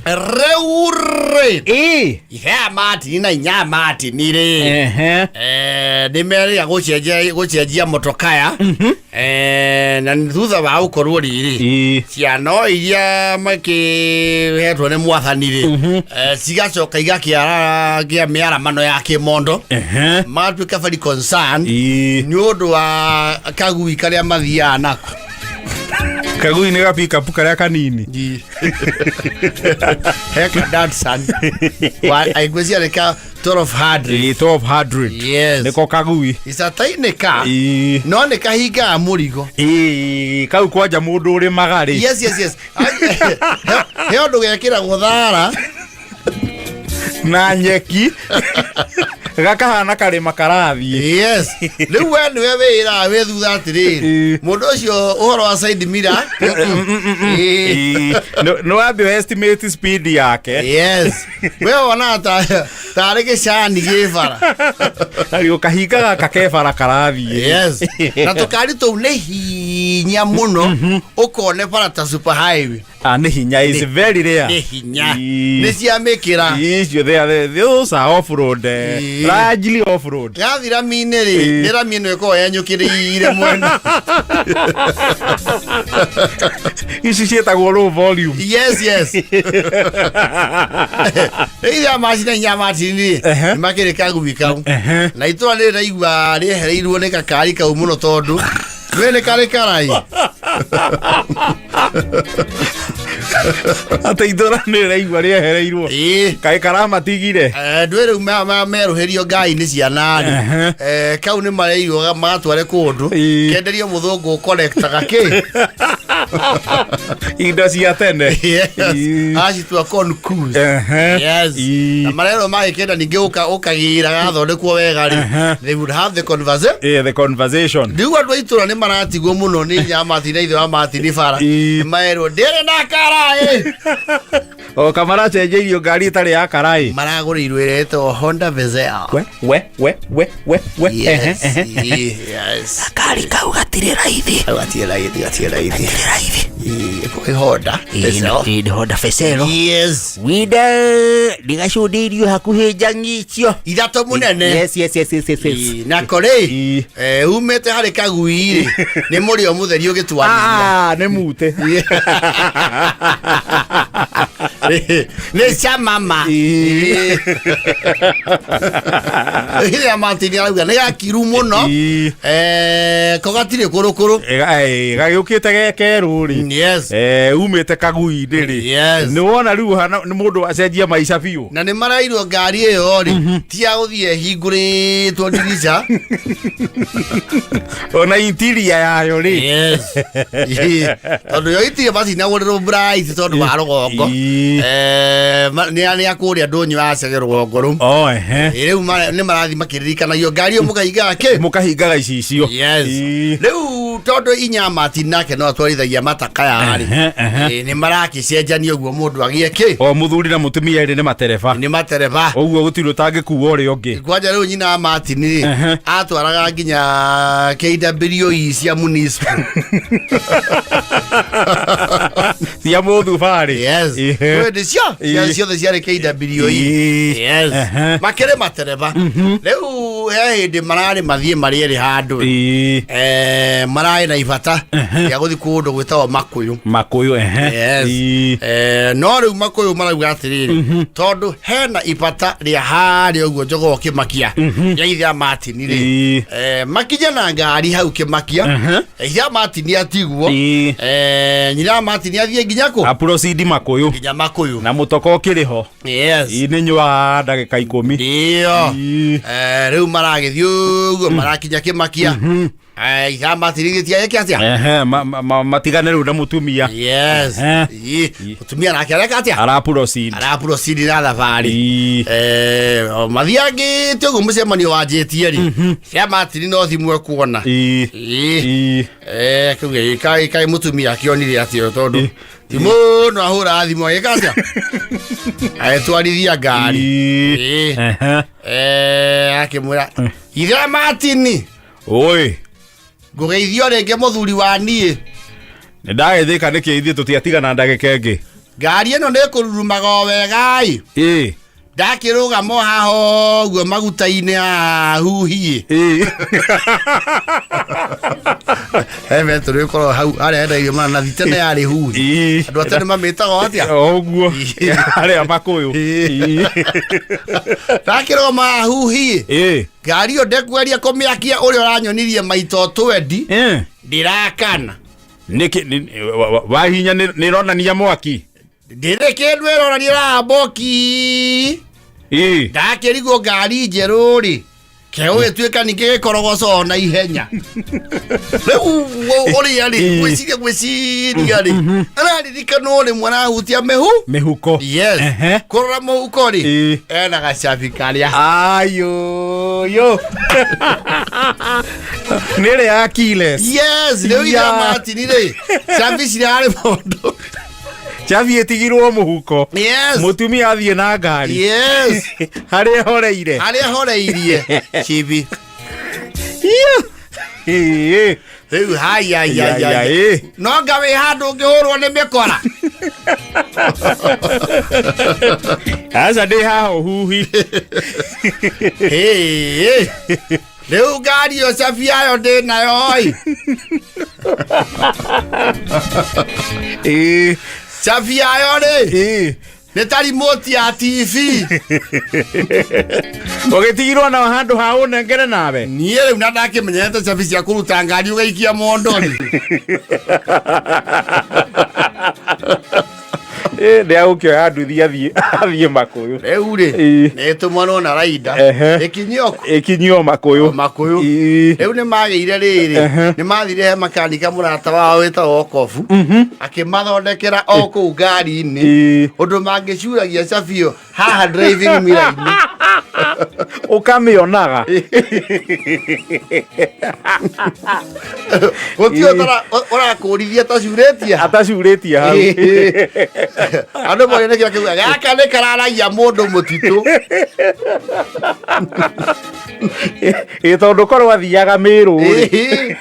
Rĩu rĩ, Ĩ. Ihea Martin na inya Martin rĩ, Ehe. Nĩ merĩga gũcenjia motokaya. Na thutha wa gũkorwo rĩrĩ Ĩ. ciana iria makĩhetwo nĩ mwathani rĩ, cigacoka igakĩara kĩa mĩaramano ya kĩmondo, Ehe. magatuĩka very concerned Ĩ. nĩ ũndũ wa kagui karĩa mathiaga nako. Kagui nĩ gapikapu karĩa kanini. Heka Datsun aigwĩcia nĩ ka 1200. Ĩ, 1200. Yes. Nĩko kagui. It's a tiny car. Ĩ. No nĩ kahingaga mũrigo. Ĩ, kau kwanja mũndũ ũrĩmaga rĩ. Yes. He ũndũ gekĩragwo thara. Na nyeki gakahana karĩma karathiĩ. Yes, rĩu we nĩwe wĩĩraga wĩ thutha atĩrĩrĩ, Ĩ. mũndũ ũcio ũhoro wa side mirror. Ĩ. Ĩ, nĩ wambe estimate speed yake. Yes, we wonaga tarĩ gĩcani gĩ bara. Ariũ kahinga gaka ke bara karathiĩ. Yes, na tũkari tũu nĩ hinya mũno ũkone bara ta super highway. Ah, nĩ hinya, is very rare. Nĩ hinya. Ĩ. Nĩ cia mĩkĩra. Icio they are those are off road, Ĩ. largely off road. Yathi rami-inĩ rĩ, Ĩ. nĩ rami ĩno ĩkoragwo yenyũkĩrĩire mwena. Ici ciĩtagwo low volume. Yes, rĩrĩa macina inya macini rĩ, Ehe. nĩ makĩrĩ kagui kau. Ehe. Na itũra rĩrĩ raigua rĩehereirwo nĩ gakari kau mũno tondũ we nĩ karĩ karai. Atĩ itũra nĩ rĩraigua rĩehereirwo. Ĩĩ. Kaĩ karamatigire. Ndwĩ rĩu merũhĩrio ngai-inĩ ciana rĩ, Ehe. Kau nĩ mareirwo magatware kũndũ Ĩĩ. kenderio mũthũngũ ũkorektaga kĩ. Indo cia tene. Yes. Ĩĩ. Acitua concuse. Ehe. Yes. Ĩĩ. Na marerwo magĩkenda ningĩ ũkagĩra gathondekwo wega rĩ, Ehe. they would have the conversation. Ĩĩ, the conversation. Rĩu andũ a itũra nĩ maratigwo mũno nĩ nyamati na ithe wa matini bara. Ĩĩ. Nĩ maerwo ndĩrĩ na karaĩ. O kamaracenjeirio ngari ĩtarĩ ya karaĩ. Maragũrĩirwo ĩrĩa ĩtagwo Honda Vezel. We we we we we we. Yes, Ehe, ehe. yes. Kari kau gatirĩ raithi. Kau gatirĩ raithi, gatirĩ raithi. Gatirĩ raithi. Ĩĩ, ĩĩ, Honda Vezel. Ĩĩ, nĩ Honda Vezel. Yes. Winda ndigacũndĩirio hakuhĩ njangi icio. Ithatũ mũnene. Yes. Ĩĩ, nako rĩ, Ĩĩ. umĩte harĩ kagui rĩ, nĩ mũrĩo mũtheri ũgĩtwanĩria. Ah, nĩ mute. Nĩ cia mama. Ĩĩ. Rĩrĩa Martin arauga nĩ gakiru mũno. Ĩĩ. Ko gatirĩ kũrũkũrũ. Gagĩũkĩte ge kerũ rĩ. Yes. Umĩte kagui-inĩ rĩ. Yes. Nĩ wona rĩu hana nĩ mũndũ acenjia maica biũ. Na nĩ marairwo ngari ĩyo rĩ, ti ya gũthiĩ ĩhingũrĩtwo ndirica. Ona interior yayo rĩ. Yes. Ĩĩ. Tondũ yo itirĩ macinagũrĩrwo bright tondũ wa rũgongo. Ĩĩ. Nĩ a kũrĩa ndũnyũ ya cege rũgongo rũu. Oh, ehe. Ĩĩ, rĩu nĩ marathiĩ makĩririkanagio ngari ĩyo mũkahingaga kĩ. Mũkahingaga icicio. Yes. Ĩĩ. Rĩu tondũ inya Martin nake no atwarithagia matakaya rĩ, Ehe, ehe. Ĩĩ, nĩ marakĩcenjania ũguo mũndũ agĩe kĩ. O mũthuri na mũtumia erĩ nĩ matereba. Nĩ matereba. Ũguo gũtirĩ ũtangĩkua ũrĩa ũngĩ. Kwanja rĩu nyina wa Martin rĩ, Ehe. atwaraga nginya KWE cia municipal. Cia mũthubarĩ. Yes. Ehe. Kwĩ hĩndĩ cio Ĩĩ. ciothe ciarĩ KWE. Ĩĩ. Yes. Ehe. Makĩrĩ matereba. Rĩu he hĩndĩ mararĩ mathiĩ marĩ erĩ handũ. Ĩĩ. Mararĩ na ibata rĩa gũthiĩ kũndũ gwĩtagwo Makũyũ. Makũyũ, ehe. Yes. Ĩĩ. No rĩu Makũyũ marauga atĩrĩrĩ, tondũ hena ibata rĩa harĩa ũguo njogoo Kĩmakia rĩa ithe Martin rĩ, Ĩĩ. Makinye na ngari hau Kĩmakia, Ehe. ithe Martin atigwo, Ĩĩ. Nyina Martin athiĩ nginya kũ? Aproceed Makũyũ. Nginya Makũyũ. Na mũtoka ũkĩrĩ ho. Yes. Ĩĩ, nĩ nyua ndagĩka 10. Ndio. Ĩĩ. Rĩu maragĩthiĩ ũguo marakinya Kĩmakia. Ithe Martin gĩtiaĩke atĩa? Ehe, matigane rĩu na mũtumia. Yes. Ehe. Ĩĩ. Mũtumia nake areka atĩa? Araproceed. Araproceed na thabarĩ. Ĩĩ. O mathiangĩte ũguo mũcemanio wanjĩtie rĩ, cia Martin no thimũ ekuona. Ĩĩ. Ĩĩ. Ĩĩ. Kĩu kaĩ mũtumia akĩonire atĩa tondũ ti mũno ahũra thimũ agĩka atĩa? Agĩtwarithia ngari. Ĩĩ. Ĩĩ. Ehe. Akĩmwĩra ithe Martin, Oi. ngũgeithio rĩngĩ mũthuri wa niĩ. Nĩ ndagĩthĩka nĩkĩ ithuĩ tũtiatigana ndagĩka ĩngĩ. Ngari ĩno nĩ kũrurumaga o wega-ĩ. Ĩ. Ndakĩrũgama o haha ũguo maguta-inĩ haha huhiĩ. Ĩ. He betũrũ ĩkoragwo hau harĩa hendagio mananathi tene yarĩ huhi. Ĩ. Andũ a tene mamĩtaga atĩa? O ũguo. Arĩa makũyũ. Ĩ. Ndakĩrũgama haha huhiĩ. Ĩ. Ngari ĩyo ndekweria kũmĩakia ũrĩa ũranyonirie maito twendi Ĩ. ndĩrakana. Nĩkĩ wahinya nĩ ĩronania mwaki. Ndĩrĩ kĩndũ ĩronania ĩramboki. Ĩ. Ndakĩrigwo ngari njerũ rĩ kĩo gĩtuĩka ningĩ gĩkorogoco na ihenya. Rĩu ũrĩa rĩ Ĩ. gwĩciria gwĩciria rĩ araririkanwo rĩmwe arahutia mĩhu. Mĩhuko. Yes. Ehe. Kũrora mũhuko rĩ Ĩ. ena gacabi karĩa. Ayoyo. Nĩ ĩrĩa ya keyless. Yes, rĩu Ya. iria Martin rĩ cabi cirarĩ mondo. Cabi ĩtigirwo mũhuko. Yes. Mũtumia athiĩ na ngari. Yes. Harĩa horeire. Harĩa horeirie cibi. Ĩ. Rĩu haya Ya, ya ya, ya. ĩ. No nga wĩ handũ ũngĩhũrwo nĩ mĩkora. Aca ndĩ haha ũhuhi. Hĩ. Rĩu ngari ĩyo cabi yayo ndĩ nayo ĩ. Ĩ. Cabi yayo rĩ Ĩ. nĩ ta remote ya TV. Ũgĩtigirwo na handũ ha ũnengere nawe. Niĩ rĩu na ndakĩmenyerete cabi cia kũruta ngari ũgaikia mondo-rĩ. Ĩ ndĩ agũkĩoya nduthi athiĩ makũyũ. Rĩu rĩ Ĩ. nĩ ĩtũmanwo na raida Ehe. ĩkinyio kũ? Ĩkinyio makũyũ. Makũyũ. Ĩ. Rĩu nĩ magĩire rĩrĩ Ehe. nĩ mathire he makanika mũrata wao wĩtagwo Kobu akĩmathondekera o kũu ngari-inĩ Ĩ. ũndũ mangĩcuragia cabi ĩyo haha driving mirror-inĩ. Ũkamĩonaga. Gũtirĩ ũrakũrithia tacurĩtie ha. Atacurĩtie hau. Andũ mone nĩkĩo akiuga gaka nĩ kararagia mũndũ mũtitũ. Ĩ tondũ korwo athiaga Mĩrũ rĩ.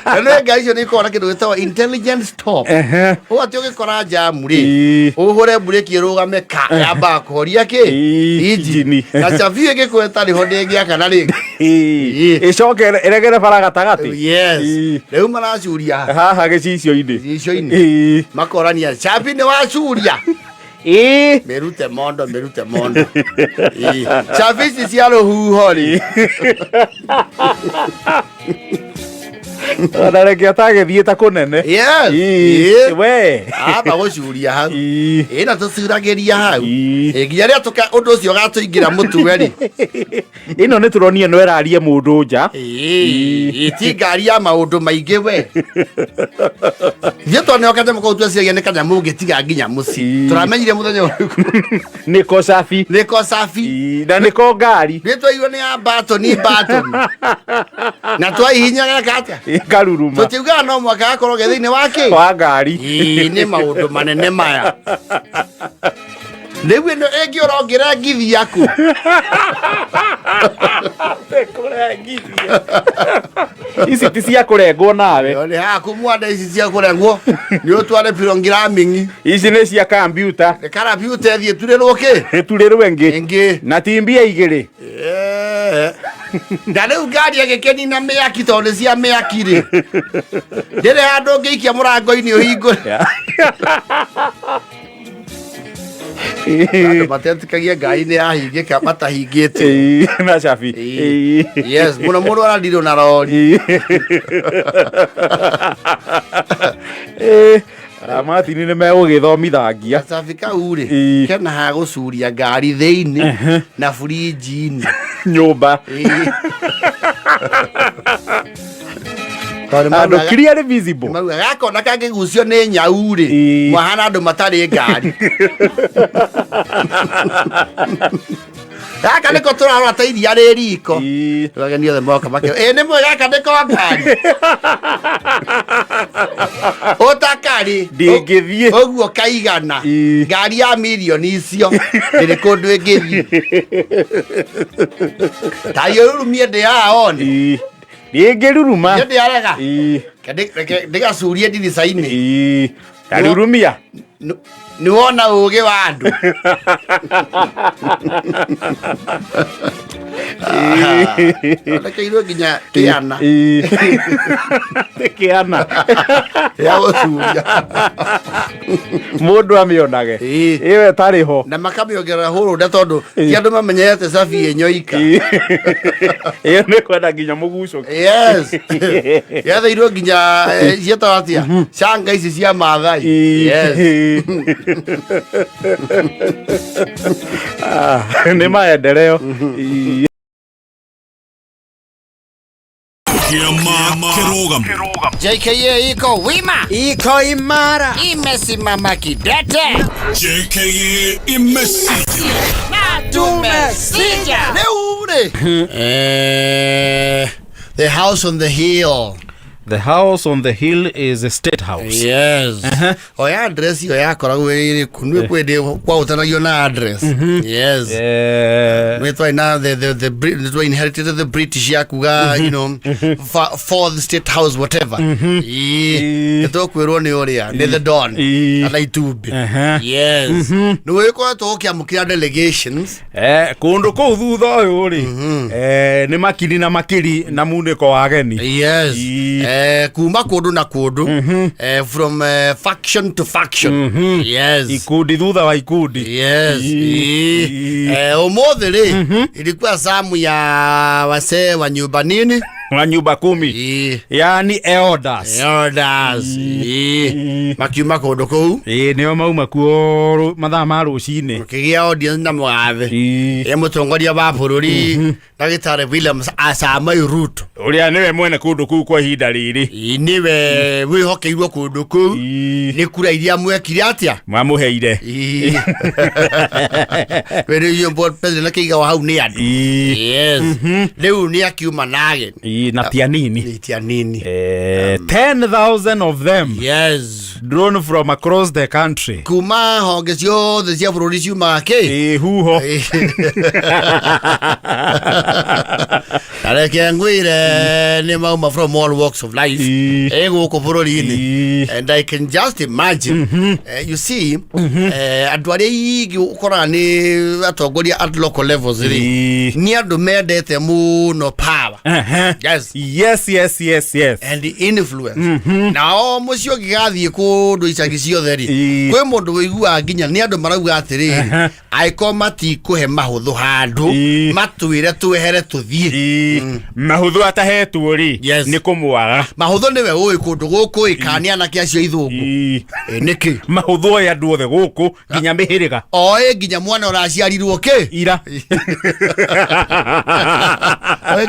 Na nĩ ngari icio nĩ ikoragwo na kĩndũ gĩtagwo intelligent stop. Ehe. Ũũ atĩ ũgĩkora jamu rĩ Ĩ. ũhũre mburĩki ĩrũgame ka yambaga kũhoria kĩ Ĩ, injini. na cabi ĩngĩkwo ĩtarĩ ho ndĩngĩakana rĩngĩ. Ĩ. Ĩ. Ĩcoke ĩregere bara gatagatĩ. Yes. Ĩ. Rĩu maracuria Haha gĩcicio-inĩ. gĩcicio-inĩ Ĩ. makorania cabi nĩ wacuria Ĩ. mĩrute mondo mĩrute mondo. Ĩ. Cabi ici cia rũhuho rĩ Ona reke atagĩthiĩ ta kũnene. Yes. Ĩ. Ĩ. We. Amba gũcuria hau. Ĩ. Ĩ na tũcuragĩria hau. Ĩ. Ĩ, nginya rĩrĩa ũndũ ũcio ũgatũingĩra mũtwe rĩ. Ĩno nĩ tũronie no ĩrarie mũndũ nja. Ĩ, ti ngari ya maũndũ maingĩ we. Ithuĩ twaneo kanyamũ kau tweciragia nĩ kanyamũ ũngĩtiga nginya mũciĩ. Ĩ. Tũramenyire mũthenya ũrĩkũ. Nĩko cabi. Nĩko cabi. Ĩ, Na nĩko ngari. Nĩ twaigua nĩ ya batoni batoni. Na twaihinya geka atĩa? Ĩkaruruma. Tũtiugaga no mwaka gakorwo ge thĩinĩ wa kĩ? Wa ngari. Ĩ, nĩ maũndũ manene maya. Rĩu ĩno ĩngĩũra ũngĩrengithia kũ? Kũrengithia. Ici ti cia kũrengwo nawe. Nĩ haku mwanda ici cia kũrengwo nĩ ũtware programming. Ici nĩ cia kambiuta. Nĩ karabiuta ĩthiĩ ĩturĩrwo kĩ? Ĩturĩrwo ĩngĩ. Ĩngĩ. Na ti mbia igĩrĩ. Eh. Na rĩu ngari ĩgĩkĩnina mĩaki tondũ nĩ cia mĩaki rĩ. Ndĩrĩ handũ ũngĩikia mũrango-inĩ ũhingũre. Andũ matetĩkagia ngari nĩ yahingĩka matahingĩte. Ĩ, na cabi. Ĩ. Ĩ. Yes, mũno mũndũ arandirwo na rori. Ĩ. Amatini nĩ megũgĩthomithangia. Gacabi kau rĩ Ĩ. kena ha gũcuria ngari thĩinĩ na burinji-inĩ. Nyũmba. Ĩ. Tondũ Andũ maugaga- clearly visible. maugaga gakona kangĩgucio nĩ nyau rĩ Ĩ. mwahana andũ matarĩ ngari. Gaka nĩko tũrarora ta iria rĩ riko. Ĩ. Ageni othe moka makĩo ĩ nĩ mwega gaka nĩko ngari. Ũtakarĩ. Ndĩngĩthiĩ. Ũguo kaigana. Ĩ. Ngari ya mirioni icio ndĩrĩ kũndũ ĩngĩthiĩ. Ta yũrurumie ndĩ haha one. Ĩ. Ndĩngĩruruma. Nĩ ndĩarega. Ĩ. Reke Ndĩgacurie ndirica-inĩ. Ĩ. Tarurumia. Nĩ wona ũgĩ wa andũ. Thondekeirwo nginya kĩana. Nĩ kĩana. Ya gũcuria. Mũndũ amĩonage. Ĩĩ. Ĩyo ĩtarĩ ho. Na makamĩongerera hũrũnda tondũ ti andũ mamenyerete cabi ĩnyoika. Ĩyo nĩ kwenda nginya mũgucũki. Yes. Yetheirwo nginya ciĩtagwo atĩa? Canga ici cia Maathai. Yes. Ah, nĩ maendeleo. Ĩĩ. Kĩama kĩrũgamo. JKA iko wima. Iko imara. Imesimama kidete. JKA imesija. Tumesija. Rĩu rĩ. The house on the hill. The house on the hill is a state house. Yes. Oya address ĩyo yakoragwo ĩrĩ kũ nĩ kwĩndĩ kwaũtanagio na address. Yes. Nĩ twarĩ na the nĩ twa inherited the British ya kuga fourth state house whatever. Ĩĩ. Nĩ tũkwĩrwo nĩ ũrĩa nĩ the don kana itumbĩ. Yes. Nĩ wĩkoretwo ũkĩamũkĩra delegations. Kũndũ kũu thutha ũyũ rĩ, nĩ makiri na makiri na munĩko wa ageni. Yes. Ii. Kuma kũndũ na kũndũ. From faction to faction. Yes. Ikundi thutha wa ikundi. Yes. Ii. Ii. Ũmũthĩ rĩ ilikuwa zamu ya wasee wa nyumba nini? Wa nyumba kumi. Ii. Yani elders. Elders. Ii. Makiuma kũndũ kũu. Ĩĩ, nĩo mauma kuo mathaa ma rũcinĩ. Makĩgĩa audience na mũgathe. Ii. Ye mũtongoria wa bũrũri Ndagĩtarĩ William Samoei Ruto. Ũrĩa nĩwe mwene kũndũ kũu kwa ihinda rĩrĩ. Ii, nĩwe wĩhokeirwo kũndũ kũu. Ii. Nĩ kura iria mwekire atĩa? Mamũheire. Ii. Rĩu board president akĩigawa hau nĩ andũ. Ii. Yes. Rĩu nĩ akiuma na ageni. Ii, na ti anini. Nĩ ti anini. 10,000 of them. Yes. Drawn from across the country. Kuma honge ciothe cia bũrũri ciumaga kĩ? Ĩ, huho. Na reke ngwĩre nĩ mauma from all walks of life. Ii. Ĩ gũkũ bũrũri-inĩ. Ii. And I can just imagine. You see, andũ arĩa aingĩ ũkoraga nĩ atongoria at local levels rĩ, Ii. nĩ andũ mendete mũno power. Yes. Yes, yes, yes, yes. And influence. Nao mũciĩ ũngĩgathiĩ kũndũ icagi ciothe rĩ, Ii. kwĩ mũndũ wĩiguaga nginya nĩ andũ marauga atĩrĩrĩ, angĩkorwo matikũhe mahũthũ handũ, Ii. matwĩre twehere tũthiĩ. Ii. Mahũthũ atahetwo rĩ, Yes. nĩ kũmwaga. Mahũthũ nĩwe ũĩ kũndũ gũkũ ĩ, kana nĩ anake acio ithũngũ. Ii. Ĩ, nĩkĩ? Mahũthũ oĩ andũ othe gũkũ nginya mĩhĩrĩga. Oĩ nginya mwana ũraciarirwo kĩ? Ira.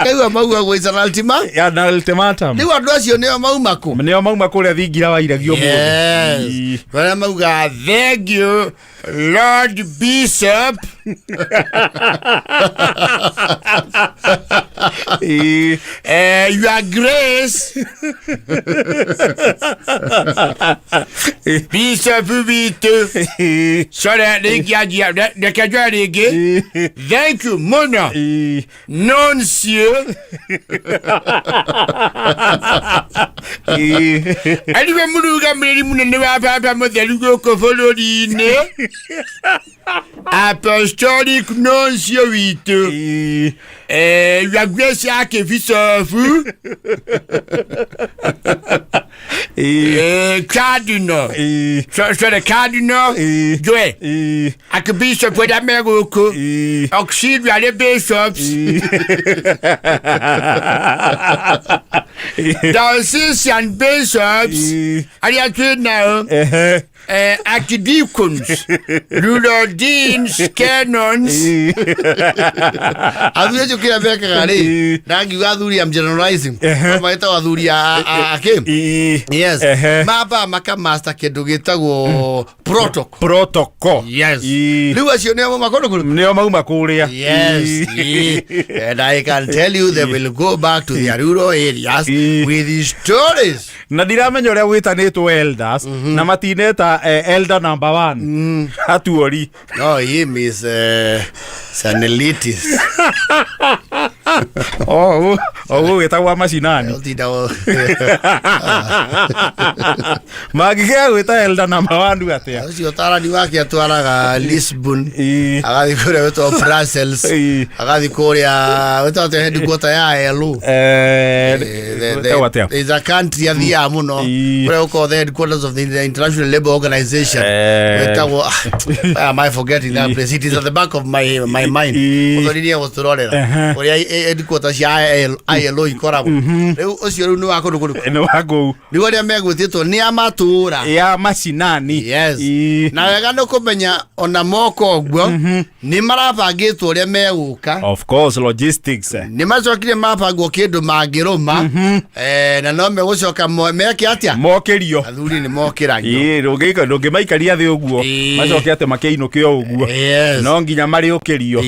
Kaigua mauga gwĩca na ultima? Ya, na ultimatum. Rĩu andũ acio nĩo mauma kũ? Nĩo mauma kũrĩa thingira wa iregi ũmũthĩ. Yes. Ii. Arĩa mauga thank you Lord Bishop. Ii. Your Grace. Bishop witũ. Ii. Sorry, rĩngĩ reke njoe rĩngĩ. Thank you mũno. Ii. Noncio. Ii. Ariwe mũrũgamĩrĩri mũnene wa baba mũtheru gũkũ bũrũri-inĩ. Apostolic noncio witũ. Ii. Your Grace Archbishop. Ii. Cardinal. Ii. Sorry, Cardinal. Ii. Joe. Ii. Archbishop ũrĩa me gũkũ. Ii. Auxiliary bishops. Diocesan bishops. Ii. Arĩa twĩ nao. Ehe. Archdeacons, rural deans, canons. Ii. Athuri acio kĩrĩa mekaga rĩ, Ii. na ngiuga athuri I'm generalizing. Ehe. Magetagwo athuri a kĩ? Ii. Yes. Ehe. Mamba makamaster kĩndũ gĩtagwo protocol. Protocol. Yes. Ii. Rĩu acio nĩo mauma kũndũ kũrĩkũ? Nĩo mauma kũrĩa. Yes. Ii. Ii. And I can tell you they will go back to their rural areas Ii. with stories. Na ndiramenya ũrĩa gwĩtanĩtwo elders na matineta elder number one atuori. No, him is Sanelitis. Oh, Ogũgĩtagwa macinani. Ũtinda Mangĩkĩaga gwĩta elder number one atĩa? Ũcio ũtarani wake atwaraga Lisbon, agathiĩ kũrĩa gwĩtagwo Brussels, agathiĩ kũrĩa gwĩtagwo atĩa headquarter ya ILO. Gwĩtagwo atĩa? There's a country athiaga mũno kũrĩa gũkoragwo the headquarters of the International Labour Organization. Gwĩtagwo, why am I forgetting that place? It is at the back of my mind. Mũthoni nĩ egũtũrorera ũrĩa headquarters cia ILO ikoragwo. Rĩu ũcio rĩu nĩ wa kũndũ kũrĩkũ? Nĩ wa kũu. Nĩguo arĩa megwĩtĩtwo nĩ a matũũra ya macinani. Yes. Na wega nĩ kũmenya ona moka ũguo nĩ marabangĩtwo ũrĩa megũka. Of course, logistics. Nĩ macokire mabangwo kĩndũ mangĩrũma, na no megũcoka meke atĩa? Mokĩrio. Athuri nĩ mokĩragio. Ĩĩ, ndũngĩmaikaria thĩ ũguo macoke atĩ makĩinũke o ũguo. No nginya marĩũkĩrio.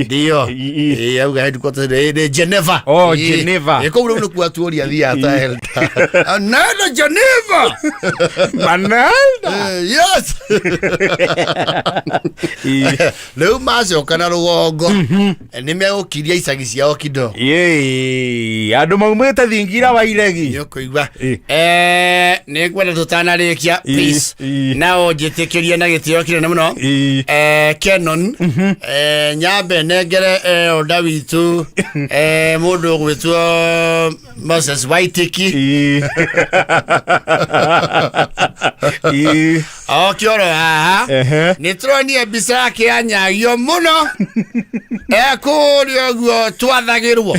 Ndio. Ĩĩ, auga headquarters nĩ Geneva. Oh, Geneva. Ĩĩ, kũu rĩu nĩkuo atuũria athiaga ta elder. Nenda Geneva. Manelda. Yes. Rĩu macoka na rũgongo nĩ megũkiria icagi ciao kidogo. Ĩĩ, andũ maumĩte thingira wa iregi. Nĩ ũkũigua. Nĩ ngwenda tũtanarĩkia, please, na ũnjĩtĩkĩrie na gĩtĩo kĩnene mũno, Kenon, nyambe nengere onda witũ, mũndũ ũgwĩtwo Moses Waitiki oke oro haha. Nĩ tũronire mbica yake yanyagio mũno ekũrĩa ũguo twathagĩrwo.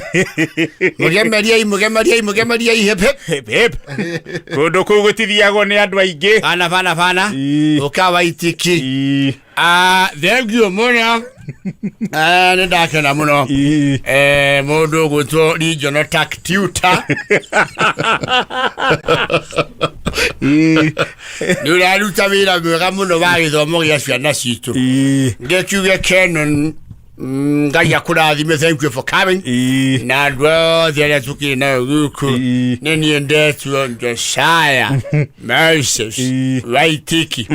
Mũgemeriei, mũgemeriei, mũgemeriei, hip hip. Hip hip. Kũndũ kũu gũtithiagwo nĩ andũ aingĩ. Bana bana bana. Ũka Waitiki. Ah, thank you mũno. Ah, nĩ ndakena mũno. Mũndũ ũgwĩtwo regional tax tutor nĩ ũraruta wĩra mwega mũno wa gĩthomo gĩa ciana citũ. Ngĩkiuge Kenon, Ngai akũrathime. Thank you for coming. Na andũ othe arĩa tũkĩrĩ nayo gũkũ, nĩ niĩ ndetwo Josiah Moses Waitiki.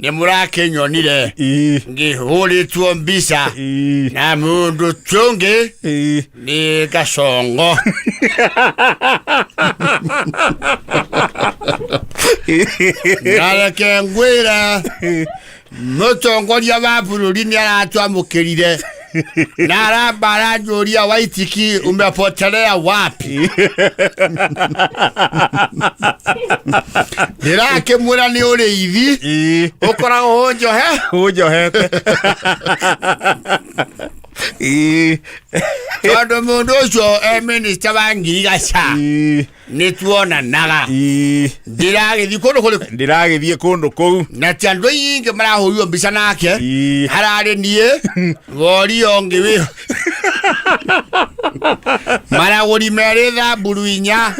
Nĩ mũrakĩnyonire ngĩhũrĩtwo mbica na mũndũ tũngĩ nĩ Gacongo. Na reke ngwĩre, mũtongoria wa bũrũri nĩ aratwamũkĩrire na aramba aranjũria, "Waitiki, umepotelea wapi?" Ndĩrakĩmwĩra nĩ ũrĩithi ũkoragwo ũnjohe. Ũnjohete. Tondũ mũndũ ũcio e minista wa ngirigaca nĩ tuonanaga. Ndĩragĩthiĩ kũndũ kũrĩkũ? Ndĩragĩthiĩ kũndũ kũu. Na ti andũ aingĩ marahũrirwo mbica nake. Hararĩ niĩ worio ũngĩ wĩ maragũri merĩ, thamburu inya,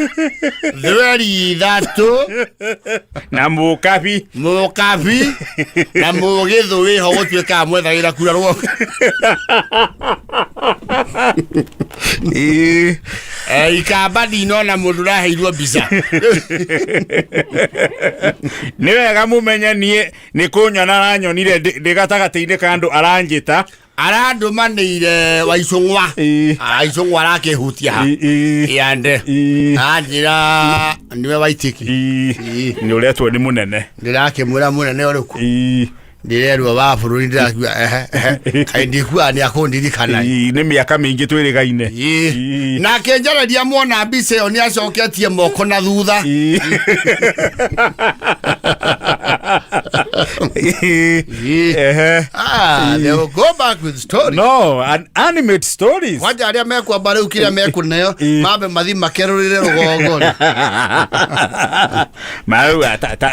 thweri ithatũ na mũkabi. Mũkabi na mũgĩthũ wĩho gũtuĩkaga mwethagĩra kura rwo. Ikamba ndinona mũndũ ũraheirwo mbica. Nĩ wega mũmenye niĩ nĩ kũnyona aranyonire ndĩ gatagatĩ-inĩ ka andũ aranjĩta. Arandũmanĩire Waicũng'wa. Waicũng'wa arakĩhutia ha yande anjĩra nĩwe Waitiki. Nĩ ũretwo nĩ mũnene. Ndĩrakĩmwĩra mũnene ũrĩkũ? Ndĩrerwo wa bũrũri. Ndĩrakiuga ehe ehe, kaĩ ndikuaga nĩ akũndirikana. Nĩ mĩaka mĩingĩ twĩrĩgaine. Nake njareria mwona mbica ĩyo nĩ acoketie moko na thutha. Ah, they will go back with stories. No, an animate stories. Kwanja arĩa mekwamba rĩu kĩrĩa mekũneo mambe mathi makerũrĩre rũgongo. Mau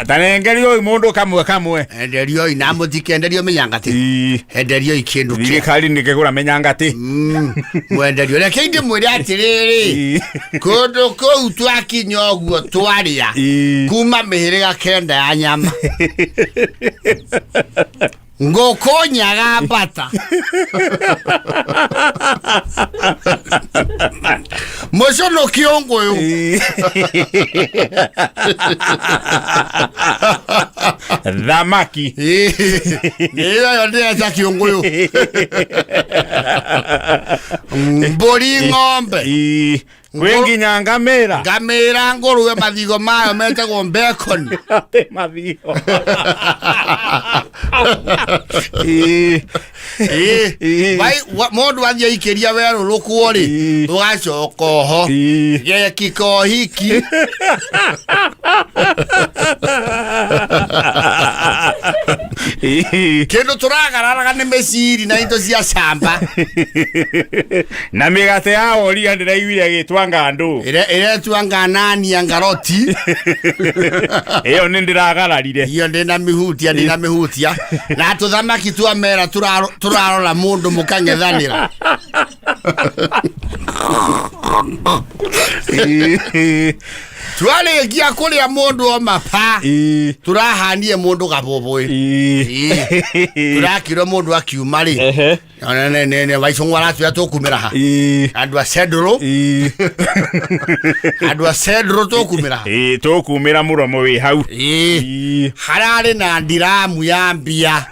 tanengerio mũndũ kamwe kamwe. Enderioi na mũtikenderio mĩnyangati, enderioi kĩndũ kĩa Thirikari nĩ kĩgũra mĩnyangati. Mwenderio reke ndĩmwĩre atĩrĩrĩ, kũndũ kũu twakinya ũguo twarĩa kuma mĩhĩrĩga 9 ya nyama. Ngũkũ nyaga mbata. Mũcũnũ kĩũngũyũ. Thamaki. Ĩyo ndĩreca kĩũngũyũ. Mbũri ng'ombe. Ĩĩ. Kwĩ nginya ngamĩra. Ngamĩra ngũrwe mathigo mayo metagwo bacon. Atĩ mathigo. Ĩĩ. Ĩĩ. Ĩĩ. Mũndũ athiĩ aikĩria werũ rũkwo rĩ, Ĩĩ. rũgacoka oho. Ĩĩ. Gekika ũhiki. Ĩĩ. Kĩndũ tũragararaga nĩ mĩciri na indo cia camba. Na mĩgate ya woria ndĩraiguire ĩgĩtwa ngandũ. Ĩretua nganania ngaroti. Ĩyo nĩ ndĩragararire. Iyo ndĩna mĩhutia ndĩna mĩhutia. Na tũthamaki twa mera tũrarora mũndũ mũkang'ethanĩra. Ĩĩ. Twarĩkia kũrĩa mũndũ o mapa. Ĩĩ. Tũrahanie mũndũ gabũbũĩ. Ĩĩ. Tũrakirwo mũndũ akiuma rĩ. Ehe. Ne waicũng'wa aratwĩra tũkumĩra ha. Ĩĩ. Andũ a Cendrũ. Ĩĩ. Andũ a Cendrũ tũkumĩra ha. Ĩĩ, tũkumĩra mũromo wĩ hau. Ĩĩ. Ĩĩ. Hararĩ na ndiramu ya mbia.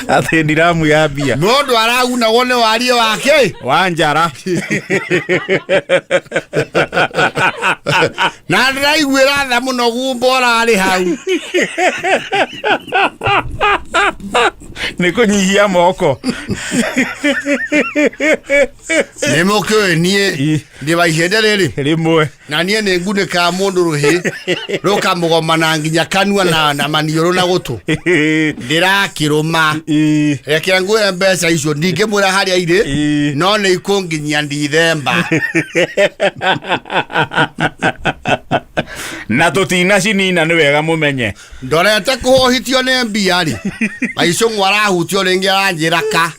Atĩ ndiramu ya mbia. Mũndũ aragunagwo nĩ warie wake. Wa njara. Na ndĩraiguĩra tha mũno gumba ũrarĩ hau. Nĩ kũnyihia moko. Nĩ mũkĩũĩ niĩ Ĩĩ. ndĩ wa ihĩndĩ rĩrĩ. Rĩmwe. Na niĩ nĩ ngunĩkaga mũndũ rũhĩ rũkamũgomana nginya kanua na maniũrũ na gũtũ. Ndĩrakĩrũma. Ĩĩ. Reke ngwĩre mbeca icio ndingĩmwĩra harĩa irĩ Ĩĩ. no nĩ ikũnginyia Ndithemba. Na tũtinacinina nĩ wega mũmenye. Ndorete kũhũhitio nĩ mbia rĩ. Maicũng'wa arahutio rĩngĩ aranjĩra ka.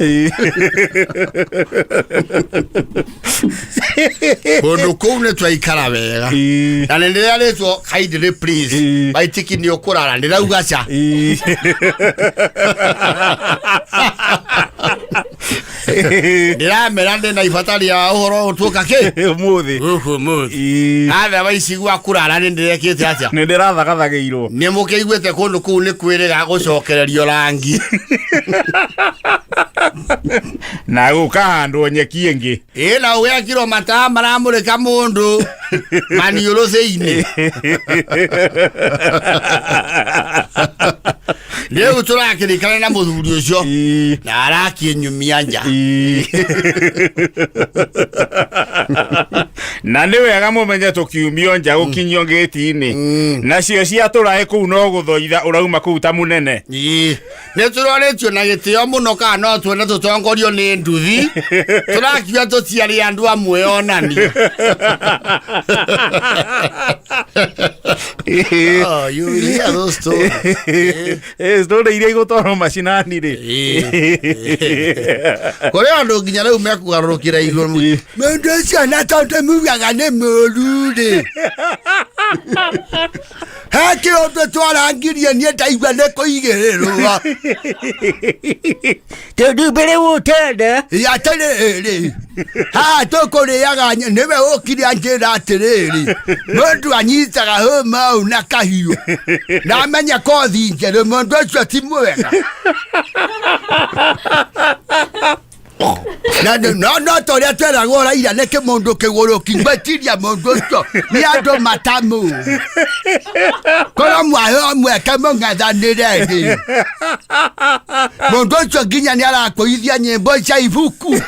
Kũndũ kũu nĩ twaikara wega. Ĩĩ. Na nĩ ndĩrarĩtwo kindly please. Ĩĩ. Maitiki nĩ ũkũrara ndĩrauga ca. Ĩĩ. Ndĩramera ndĩna ibata rĩa ũhoro ũtuĩka kĩ. Ũmũthĩ. Gũkũ ũmũthĩ. Ĩĩ. Atha waici gwa kũrara nĩ ndĩrekĩte atĩa. Nĩ ndĩrathagathagĩirwo. Nĩ mũkĩiguĩte kũndũ kũu nĩ kwĩrĩga gũcokererio rangi. Na gũkahandwo nyeki ĩngĩ. Ĩĩ na ũgekirwo mataa maramũrĩka mũndũ maniũrũ thĩinĩ. Rĩu tũrakĩrĩkana na mũthuri ũcio Ĩĩ. na arakĩnyumia nja. Ĩĩ. Na nĩ wega mũmenye tũkiumio nja gũkinyio ngĩti-inĩ. Nacio cia tũraĩ kũu no gũthoitha ũrauma kũu ta mũnene. Ĩĩ. Nĩ tũrorĩtio na gĩtĩo mũno kana no tuone tũtongorio nĩ nduthi. Tũrakiuga tũtiarĩ andũ amwe onani. Oh, you will hear those stories. Ĩĩ, story iria igũtwarwo macinani rĩ. Kũrĩ andũ nginya rĩu mekũgarũrũkĩra igũrũ. Mũndũ ũcio na tondũ mugaga nĩ mũũru rĩ. He kĩũndũ twarangirie niĩ ndaigua nĩ kũigĩrĩrwo. Tondũ mbere wotenda. Atĩrĩrĩ, haha tũkũrĩaga nĩwe ũkire anjĩra atĩrĩrĩ, mũndũ anyitaga hũma ũũ na kahiũ na amenya kothi njerũ, mũndũ ũcio ti mwega. Na no no ta ũrĩa tweragwo Raila nĩ kĩmũndũ kĩgũrũki, ngwĩciria mũndũ ũcio nĩ andũ matamũĩ. Korwo mwaheo mweke mũng'ethanĩre rĩ, mũndũ ũcio nginya nĩ arakũithia nyĩmbo cia ibuku.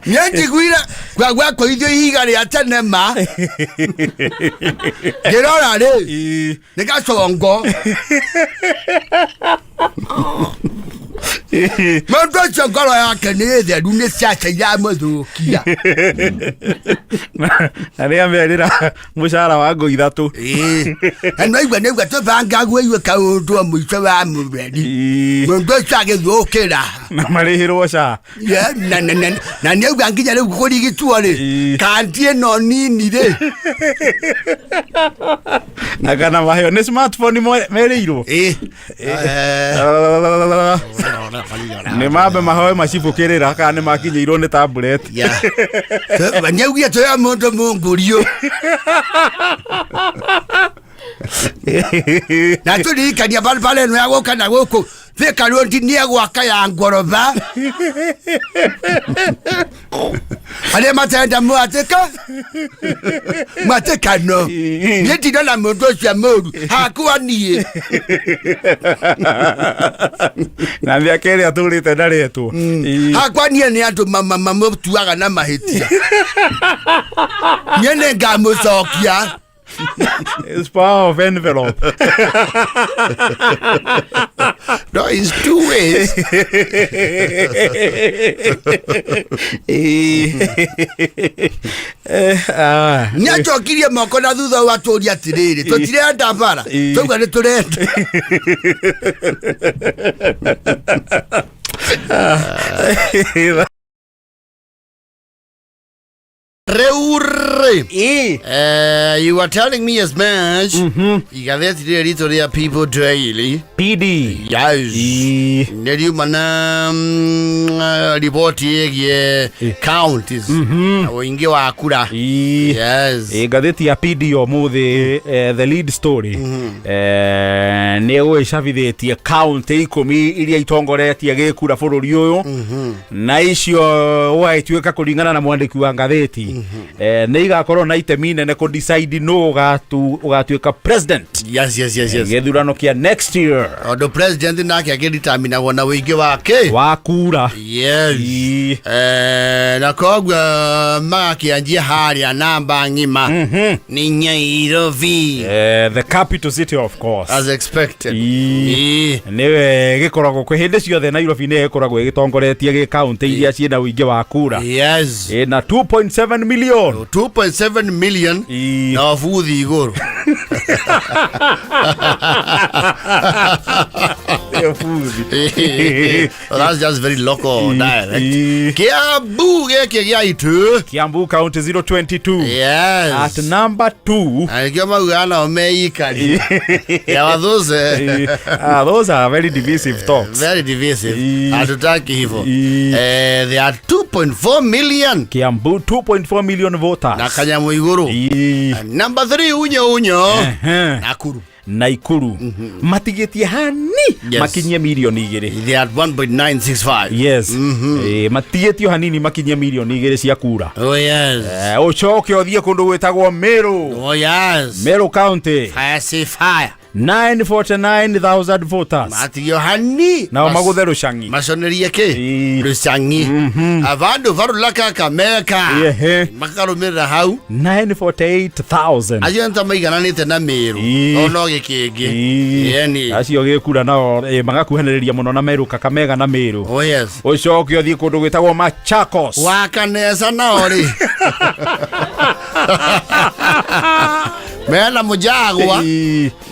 Niĩ njiguire gwakũithio ihiga rĩa tene ma. Ngĩrora rĩ, Ĩĩ. nĩ gacongo. Mũndũ ũcio ngoro yake nĩ theru, nĩ ciaca iramũthũkia. Na nĩ amerira mũcara wa ngũ ithatũ. Ĩĩ. Na nĩwaigua nĩigua tũbanga gwĩigue kaũndũ o mũico wa mũtheri, mũndũ ũcio agĩthũkĩra. Na marĩhĩrwo ca. Ye, na nĩauga nginya rĩu kũrigitwo rĩ, kandi ĩno nini rĩ. Na kana maheo nĩ smartphone merĩirwo. Ĩĩ. Nĩ mambe mahoe macibũkĩrĩra kana nĩ makinyĩirwo nĩ tablet. Yeah. Nĩaugire tũya mũndũ mũngũriũ na tũririkania barabara ĩno ya gũka na gũkũ Thika Road nĩ egwaka ya ngoroba, arĩa matarenda mwatĩka mwatĩkano. Niĩ ndinona mũndũ ũcio mũru hakwa niĩ. Na mĩaka ĩrĩa atũrĩte ndaretwo. Hakwa niĩ nĩ andũ mamũtuaga na mahĩtia, niĩ nĩ ngamũcokia. It's power of envelope. No, it's two ways. Nĩ acokirie moko na thutha wa tũria atĩrĩrĩ, tũtirenda bara. Tauga nĩ tũrenda. Rĩu rĩ, you are telling me as much igatheti rĩrĩ ritũ rĩa People Daily. PD. Yes. Ĩ. Nĩ riuma na riboti ĩgiĩ counties na ũingĩ wa kura. Yes. Ngathĩti ya PD ũmũthĩ, the lead story nĩ gũgĩcabithĩtie kaunti 10 iria itongoretie gĩkura bũrũri ũyũ, na icio gũgagĩtuĩka kũringana na mwandĩki wa ngathĩti nĩ igakorwo na itemi nene kũ decide nũ ũgatuĩka president Yes. gĩthurano kĩa next year. Tondũ president nake akĩditaminagwo na ũingĩ wake wa kura. Yes. Na koguo magakĩanjia harĩa namba ng'ima nĩ Nairobi. The capital city, of course. As expected. Nĩwe gĩkoragwo kwĩ hĩndĩ ciothe, Nairobi nĩyo ĩkoragwo ĩgĩtongoretie gĩ kaunti iria ciĩna ũingĩ wa kura. Ĩna 2.7 million. 2.7 million. Na wabuthi igũrũ. Buthi. Well, that's just very local dialect. Kiambu gĩkĩ gĩa itu. Kiambu County 022. At number 2. Na nĩkĩo maugaga nao meikari ya wathuce. Ah, those are very divisive talks. Very divisive. Hatutaki hivyo. They are 2.4 million. Kiambu 2.4 million voters. Na kanyamu igũrũ. Number 3, unyo unyo. Nakuru. Naikuru matigĩtie hani makinyie mirioni 2. They are 1.965. Yes. Matigĩtio hanini makinyie mirioni 2 cia kura. Oh yes. Ũcoke ũthiĩ kũndũ gwĩtagwo Meru. Oh yes. Meru County. Fire say fire. 949,000 voters. Matigio hani. Nao magũthe rũcang'i. Maconerie kä rũcang'i abandu barula Kakamega. Makarũmĩrĩra hau. 948,000. Acio nĩ ta maigananĩte na Mĩrũ. No gĩkĩngĩ. Yeni. Acio gĩkura nao magakuhanĩrĩria mũno na Meru, Kakamega na Meru. Oh yes. Ũcoke ũthiĩ kũndũ gwĩtagwo Machakos. Wakanesa nao rĩ, mena mũjagwa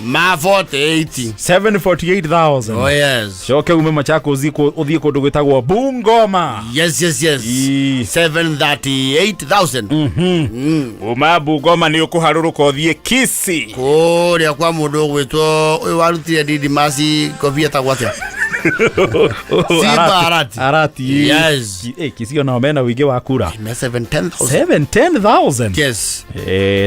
ma 48. 748,000. Oh yes. Coke ume Machakos ũthiĩ kũndũ gwĩtagwo Bungoma. Yes. 738,000. Uma Bungoma nĩ ũkũharũrũka ũthiĩ Kisii. Kũrĩa kwa mũndũ ũgwĩtwo ũyũ warutire Didimasi ngobia etagwo atĩa? Simba Arati. Arati. Yes. Kisii onao mena ũingĩ wa kura. Me 710,000. 710,000. Yes.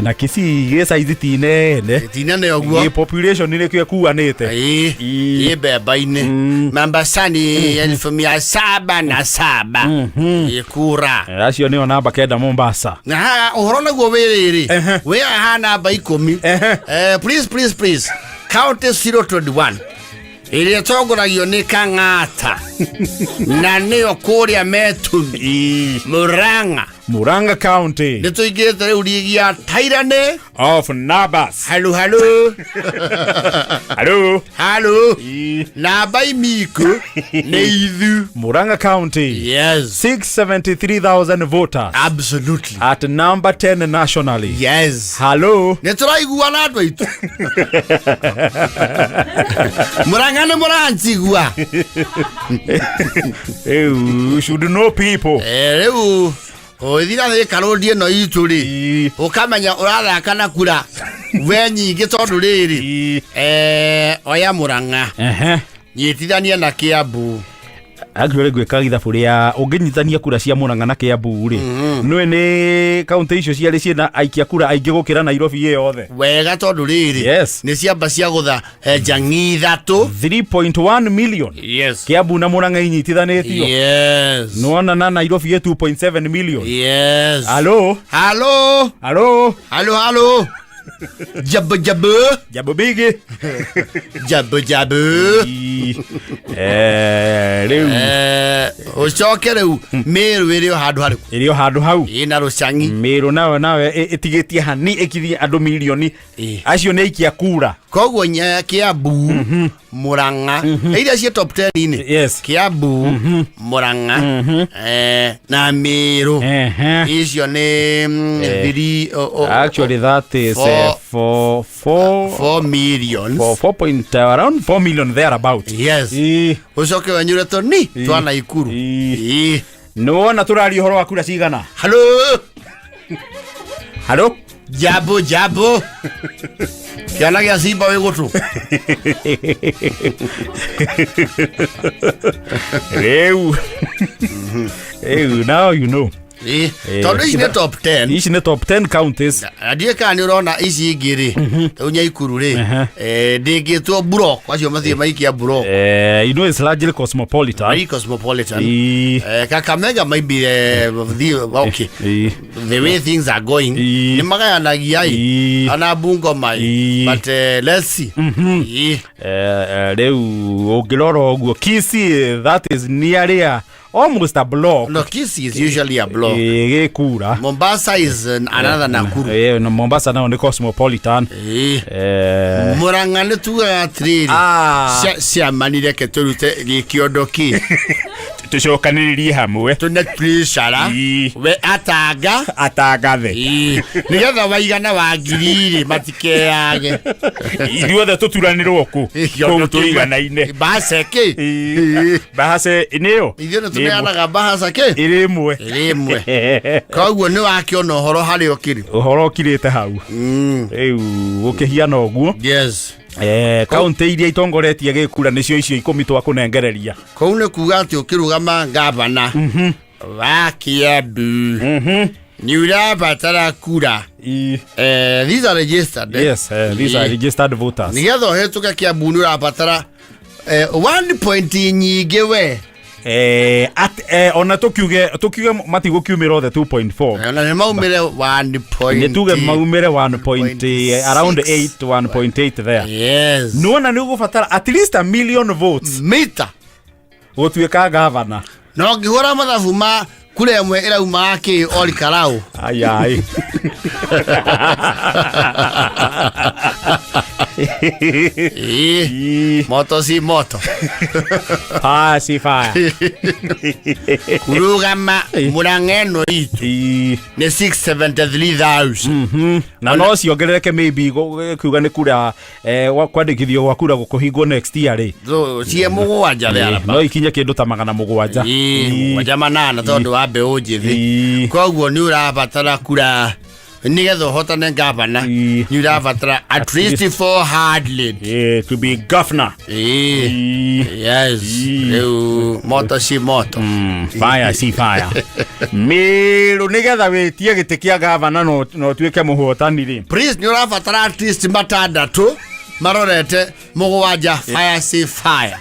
Na Kisii gĩ saizi ti nene. Tinene ũguo. Gĩ population nĩkĩo ĩkuanĩte. Ĩ mbemba-inĩ Mambasani 707,000 ĩkura. Acio nĩo namba 9, Mombasa. Na haha ũhoro naguo wĩ rĩrĩ, wĩ haha namba 10. Please, please, please, county 021 ĩrĩa ĩtongoragio nĩ Kang'ata na nĩyo kũrĩa Metumi, Murang'a. Murang'a County Nĩ tũingĩrĩte rĩu rigi ya Tyranny of Nabas. Halu halu. Hello. Halu. Namba imiku nĩ ithu. Murang'a County. Yes. 673,000 voters. Absolutely. At number 10 nationally. Yes. Hello. Nĩ tũraiguana andũ aitũ. Mũrang'a nĩ mũranjigua. You should know people. Rĩu ũgĩthira thĩ karũndi ĩno itũ rĩ ũkamenya ũrathaka na kura we nyingĩ tondũ rĩrĩ oya Mũrang'a nyitithania na Kiambu. Actually ngwĩka ithabu rĩa ũngĩnyitania kura cia Murang'a na Kiambu rĩ, nĩwe nĩ kaunti icio cierĩ ciĩna aikia kura aingĩ gũkĩra Nairobi ĩ yothe. Wega tondũ rĩrĩ Yes. nĩ ciamba cia gũtha njang'i ithatũ. 3.1 million. Yes. Kiambu na Murang'a inyitithanĩtio. Yes. Nĩwona na Nairobi ĩ 2.7 million. Yes. Halo. Halo. Halo. Halo halo. Jabu jabu. Jambo bigi. Jabu jabu. Rĩu Ũcoke rĩu Meru ĩrĩ o handũ harĩkũ? Ĩrĩ o handũ hau. Ĩna rũcang'i. Meru nayo nawe ĩtigĩtie hani ĩkithie andũ milioni. Acio nĩ aikia kura. Koguo Kiambu, Murang'a, iria ciĩ top 10-inĩ. Yes. Kiambu, Murang'a, na Meru. Icio nĩ thiri Actually that is four, four, four, 4 millions. Four, four point, around 4 million thereabout. Yes. Ũcoke wenyure tũni twa Naikuru. Nĩwona tũraria ũhoro wa kura cigana? Hello. Hello. Jambo jambo. Kĩana gĩa simba wĩ gũtũ. Rĩu. Rĩu now you know. Tondũ ici nĩ top 10. Ici nĩ top 10 counties. Na ndiũĩ kana nĩ ũrona ici ingĩ rĩ, rĩu Nyaikuru rĩ, ndĩngĩtwo block, acio mathiĩ maikia block. You know it's largely cosmopolitan. Very cosmopolitan. Kakamega might be the okay. The way things are going, nĩ magayanagia ĩ, ana Bungoma ĩ, but let's see. Rĩu ũngĩrora ũguo Kisii, that is nearly almost a block. No, Kisii is usually a block. Gĩkura. Mombasa is another Nakuru. No, Mombasa nayo nĩ cosmopolitan. Murang'a nĩ tugaga atĩrĩrĩ, ciama reke tũrute gĩkĩondo kĩ tũcokanĩrĩrie hamwe tũne pressure we atanga atangathe nĩgetha waigana wa ngiri rĩ matikeyage ithuothe tũturanĩrwo kũ kũu tũiganaine bahasa kĩ bahasa nĩyo ithuĩ nĩ tũneanaga bahasa kĩ ĩrĩ ĩmwe ĩrĩ ĩmwe koguo nĩ wakĩona ũhoro harĩa ũkĩrĩ ũhoro ũkirĩte hau rĩu gũkĩhiana ũguo. Yes. Kaunti iria itongoretie gĩkura nĩcio icio 10 twakũnengereria. Kũu nĩ kuga atĩ ũkĩrũgama ngavana wa Kiambu nĩ ũrabatara kura. These are registered. Yes, these are registered voters. Nĩgetha ũhĩtũke Kiambu nĩ ũrabatara 1 point nyingĩ we. Ona tukiuge matigũkiumĩra othe 2.4. Ona nĩ maumĩre 1 point. Nĩ tuge maumĩre 1 point, around 8, 1.8 there. Yes. Nĩwona nĩ ũgũbatara at least a million votes. Mita. Gũtuĩka gavana. No ngĩhũra mathabu ma kura ĩmwe ĩrauma kĩ Ori Karau. Ai ai. Moto si moto. Pasi fire. Kurugama Murang'a ĩno itũ nĩ 673,000. Na no ciongerereke maybe kiuga nĩ kura kwandĩkithio gwa kura gũkũhingwo next year rĩ. Cie mũgwanja rĩ. No ikinye kĩndũ ta 700. 708 tondũ wa mbeũ njĩthĩ. Koguo nĩ ũrabatara kura nĩgetha ũhotane gavana nĩ ũrabatara at least 400. To be governor. Yes. Rĩu moto si moto. Fire si fire. Meru nĩgetha wĩtie gĩtĩ kĩa gavana no ũtuĩke mũhotani rĩ. Please nĩ ũrabatara at least 6 marorete 7 fire si fire.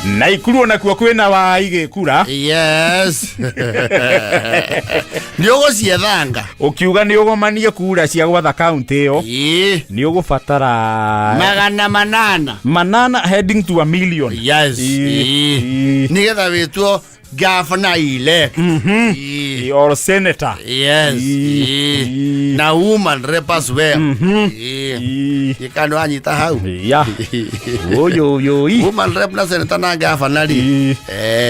Na ikuru onakuo kwĩna wai gĩkura. Yes, nĩ ũgũciethanga. Ũkiuga nĩ ũgomanie kura cia gwatha kaunti ĩyo, nĩ ũgũbatara 800. 800 heading to a million. Yes. Nĩgetha wĩtuo gavana elect. Or senator. Yes. Na woman rep as well. Gĩkano anyita hau. Ya ũyũyũi. Woman rep na senator na gavana rĩ,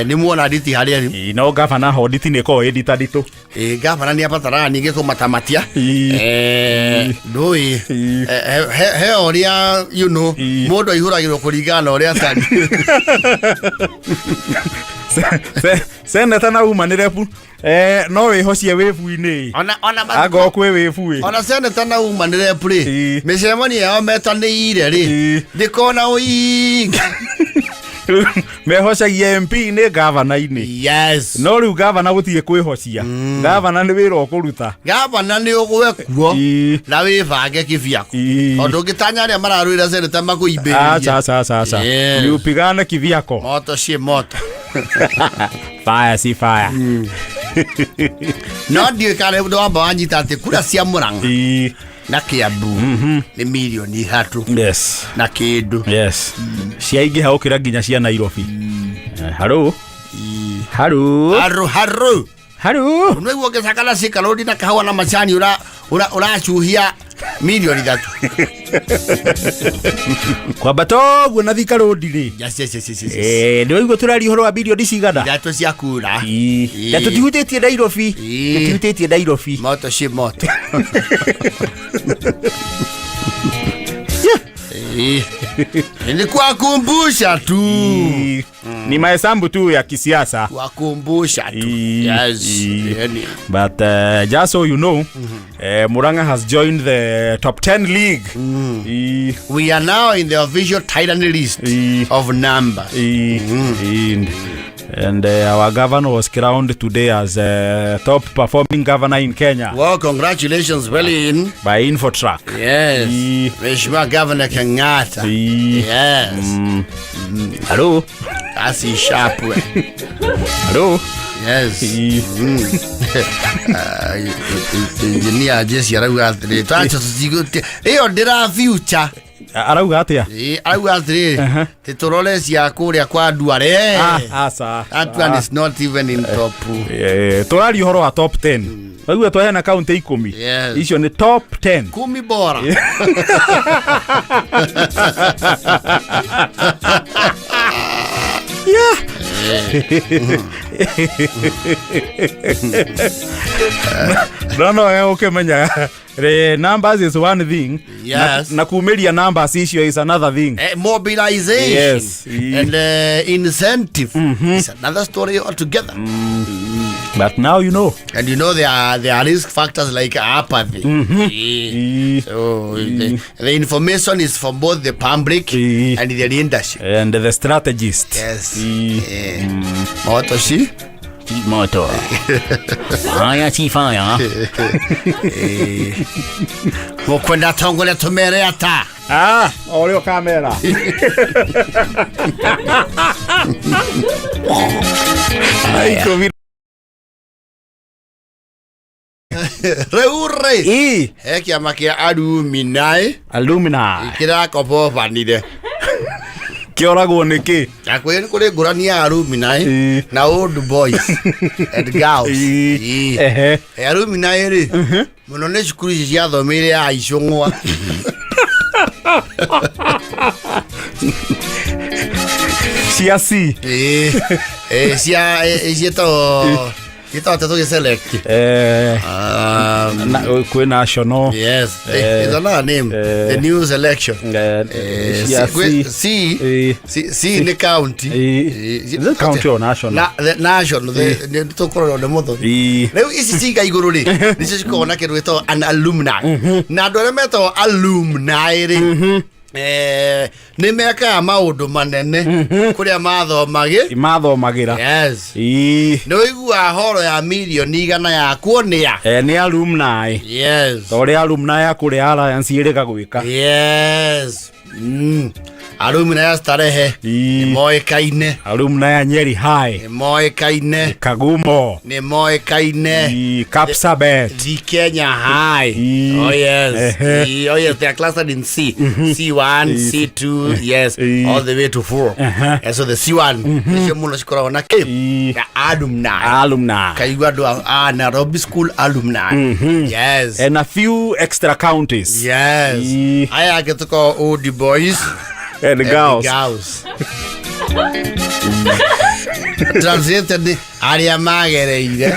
nĩ muona nditi harĩa rĩ. No gavana ho nditi nĩ ĩkoragwo ĩ nditanditũ. Gavana nĩ abataraga ningĩ kũmatamatia. Ndũĩ he ũrĩa mũndũ aihũragĩrwo kũringana na ũrĩa atari. Senator na woman rep no wĩhocie wĩbu-inĩ. Ona Angorwo kwĩ wĩbu ĩ. Ona senator na woman rep rĩ, mĩcemanio yao metanĩire rĩ, ndĩkona ũingĩ. Mehocagia MP nĩ gavana-inĩ. No rĩu gavana gũtirĩ kwĩhocia, gavana nĩ wĩra ũkũruta. Gavana nĩ ũgwe kuo na wĩbange kivyako, tondũ ũngĩtanya arĩa mararũĩra seneta makũimbĩrĩrie. Acha, acha, acha, acha. Yes. Ni upigane kivyako. Moto ciĩ moto. Fire si fire. No ndiũĩ kana nĩ wamba wanyita atĩ kura cia Mũrang'a na Kĩambu nĩ mirioni 3 na kĩndũ. Yes, ciaingĩha gũkĩra nginya cia Nairobi. Haro haro. Haru haru. Haro. Nĩguo ũngĩcakana cikarũndi na kahũa na macani ũracuhia mirioni 3. Kwambata ũguo na Thika Road rĩ. Yes. Nĩ waigua tũraria ũhoro wa birioni cigana? 3 cia kura. Na tũtihutĩtie Nairobi. Tũtihutĩtie Nairobi. Moto ci moto. Ni kuwakumbusha tu. Ni mahesabu tu ya kisiasa. Kuwakumbusha tu. Yes. Yani, But just so you know, Murang'a has joined the top 10 league. We are now in the official titan list of numbers. And our governor was crowned today as top performing governor in Kenya Well, congratulations, well in. by Infotrack. Yes. Mheshimiwa Governor Kenyatta. Yes. Hello? That's sharp we. Hello? Yes. Engineer Jesse arauga atĩrĩ twacho tũtigũte ĩyo ndĩra future. Arauga atia? Arauga atĩrĩ tũrore cia kũrĩa kwa Duale. Ah, aca. That one is not even in top. Tũraria ũhoro wa top 10. Waigua twaheana kaunti 10. Yes. Icio nĩ top 10. 10 bora. No we ũkĩmenya the numbers is one thing. Na kuumĩria numbers icio is another thing. Mobilization and incentive is another story altogether. But now you know. And you know there are risk factors like apathy. So the information is from both the public and the leadership. And the strategist. Yes. Moto shi. Moto. Fire si fire. Mukwenda tongoria tumere ata. Ah, ũrĩa ũkamera. 10. Rĩu rĩ, he kĩama kĩa alumni Alumni. Kĩrakobobanire. Kĩoragwo nĩ kĩ? Na kwĩ kũrĩ ngũrani ya alumni na old boys and girls. Alumni rĩ, mũno nĩ cukuru ici ciathomeire ya icũng'wa. Cia C. Cia ciĩtagwo atĩa tũgĩ select? Kwĩ national. Yes. It's another name. The new selection. Cia C, C. C, C, C nĩ county. Is it county or national? Na, the national, the nĩ tũkũrorwo nĩ mũthoni. Rĩu ici ciga igũrũ rĩ, nĩcio cikoragwo na kĩndũ gĩtagwo an alumni, na andũ arĩa metagwo alumni rĩ, nĩ mekaga maũndũ manene kũrĩa mathomagĩ. Mathomagĩra. Yes. Nĩ ũiguaga horo ya mirioni 100 ya kuonĩa. Nĩ alumni. Yes. Ta ũrĩa alumni ya kũrĩa Alliance ĩrĩga gwĩka. Yes. Alumni ya Starehe Ii. moĩkaine. Alumni ya Nyeri High. Nĩ moĩkaine. Kagumo. Nĩ moĩkaine. Ii, Kapsabet. The Kenya High. Ii. Oh yes. Ehe. Oh yes, they are clustered in C. C1, C2, yes, Ii. all the way to 4. And so the C1, icio mũno cikoragwo na K. Ii. Ya alumni. Alumni. Kaigua andũ a Nairobi School alumni. Yes. And a few extra counties. Yes. Ii. Aya angĩ tũkoragwo old boys And and girls. girls. Translated nĩ arĩa magereire.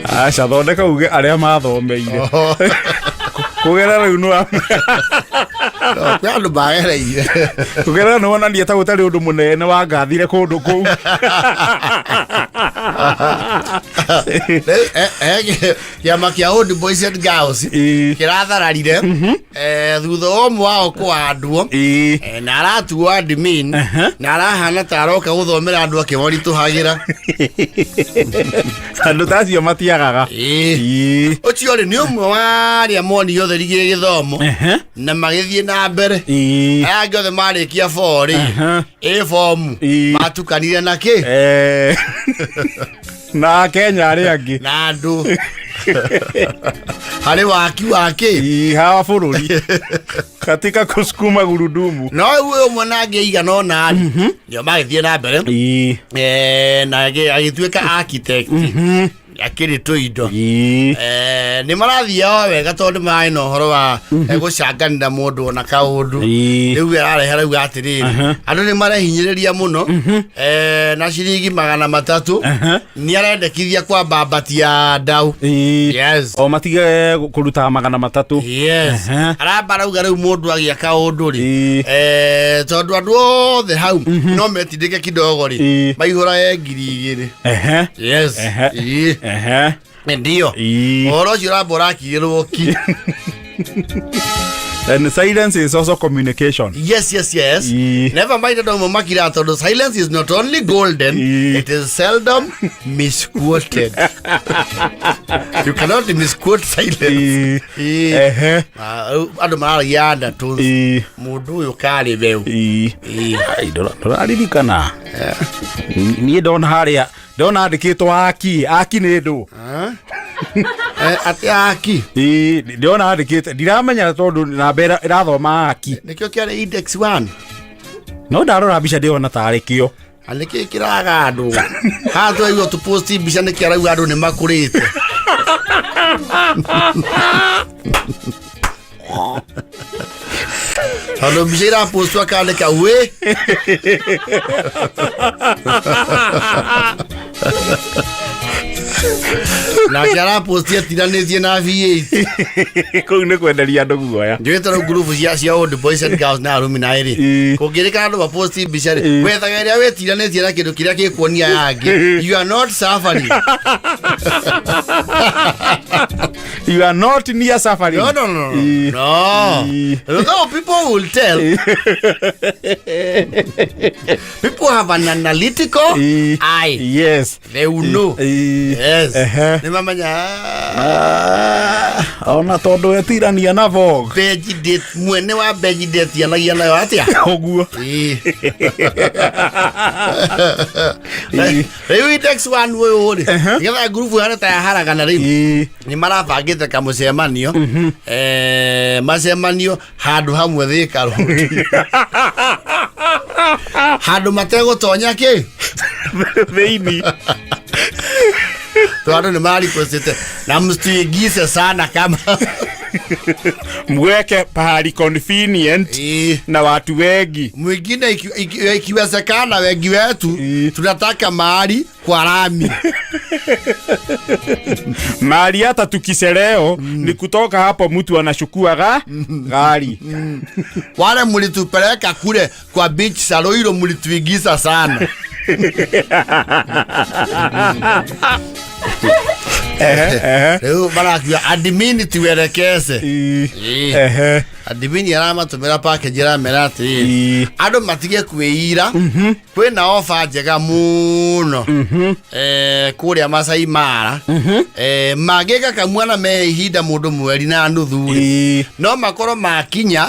Aca thondeka uge arĩa mathomeire. Oho. Kũgerera rĩu nĩ Kwĩ andũ magereire. kũgerera nĩ wonania ta gũtarĩ ũndũ mũnene wangathire kũndũ kũu. Rĩu, kĩama kĩa old boys and girls Ii. kĩrathararire thutha wa ũmwe wao kũhandwo. Ii. Na aratuo admin na arahana ta aroka gũthomera andũ akĩmoritũhagĩra. Andũ ta acio matiagaga. Ĩĩ. Ii. Ũcio rĩ nĩ ũmwe wa arĩa monire ũtheri gĩgĩthomo Ehe. na magĩthiĩ na mbere. Ii. Aya angĩ othe marĩkia 4 rĩ, ĩ fomu Ĩĩ. matukanire na kĩ Na Kenya arĩa angĩ. Na andũ harĩ waki wa kĩ. Ii, hawa bũrũri katika kusukuma gurudumu. No rĩu ũmwe na angĩ aigana ũna rĩ nĩo magĩthiĩ na mbere. Ii. Na agĩtuĩka architect akĩrĩ tũindo. Ii. Nĩ marathiĩ o wega tondũ nĩ marĩ na ũhoro wa gũcanganĩra mũndũ ona kaũndũ. Ii. Rĩu ararehe rauga atĩrĩrĩ, andũ nĩ marehinyĩrĩria mũno na ciringi 300 nĩ arendekithia kwambambatia ndau. Ii. Yes. O matige kũruta 300. Yes. Aramba rauga rĩu mũndũ agĩa kaũndũ rĩ, Ii. tondũ andũ othe hau no metindĩke kidogo rĩ, Ii. maihũrae 2000. Ehe. Yes. Ehe. Ii. Ehe. Ndio. Ii. Ũhoro ũcio ũramba ũrakirĩrwo ki. And silence is also communication. Yes. Ii. Never mind andũ amwe makira tondũ silence is not only golden, Ii. it is seldom misquoted. You cannot misquote silence. Ii. Ii. Ehe. Ah, rĩu andũ mararagia ndatũ Ii. mũndũ ũyũ karĩ beu. Ii. Ii. Ai, ndũraririkana niĩ ndona harĩa ndona andĩkĩtwo aki aki nĩ ndũ. Atĩ aki. Ii, ndĩrona andĩkĩte ndiramenya tondũ namba ĩrathoma aki. Nĩkĩo kĩarĩ index 1. No ndarora mbica ndĩrona tarĩ kĩo. Na nĩkĩ kĩraga andũ haha twaigua tũposti mbica nĩkĩ arauga andũ nĩ makũrĩte tondũ mbica irapostwo akandĩka wĩ nake araposti atiranĩtie na V8. Kũu nĩ kwenderia andũ guoya. Njũĩte rĩu ngurubu cia old boys and girls na arũme na ĩrĩ Ĩĩ. kũngĩrĩka andũ maposti mbica rĩ, Ĩĩ. wethaga ĩrĩa wĩtiranĩtie na kĩndũ kĩrĩa gĩkuonia yangĩ you are not suffering. You are not near suffering. No, no, no, no. Ĩĩ. No. Ĩĩ. Though people will tell. People have an analytical Ĩĩ. eye. Yes. They will know. Ĩĩ. Yes. Ehe. Nĩ mamenya. Ona tondũ etirania na Vogue. Benji date mwene wa Benji date yanagia nayo atĩa? Ũguo. Ĩĩ. Ĩĩ. Rĩu index one ũyũ rĩ, nĩgetha ngurubu yone ta yaharagana rĩu. Ĩĩ. Nĩ marabangĩte kamũcemanio macemanio handũ hamwe Thika Road, handũ mategũtonya kĩ Thĩinĩ. Tondũ andũ nĩ marequestĩte na msituingize sana kama Mweke pahali convenient Ĩĩ. na watu wengi. Mwingine ikiwezekana wengi wetu Ĩĩ. tunataka mahali kwa rami. Mahali hata tukiseleo ni kutoka hapo mtu anashukuaga gari. Wale mlitupeleka kule kwa beach Saloiro mlituingiza sana. Rĩu marakiuga admin tuelekeze. Ĩĩ. Admin aramatũmĩra package, aramera atĩrĩrĩ, andũ matige kwĩira, kwĩna ofa njega mũno kũrĩa Masai Mara. Mangĩka kamwana me ihinda mũndũ mweri na nuthu rĩ, no makorwo makinya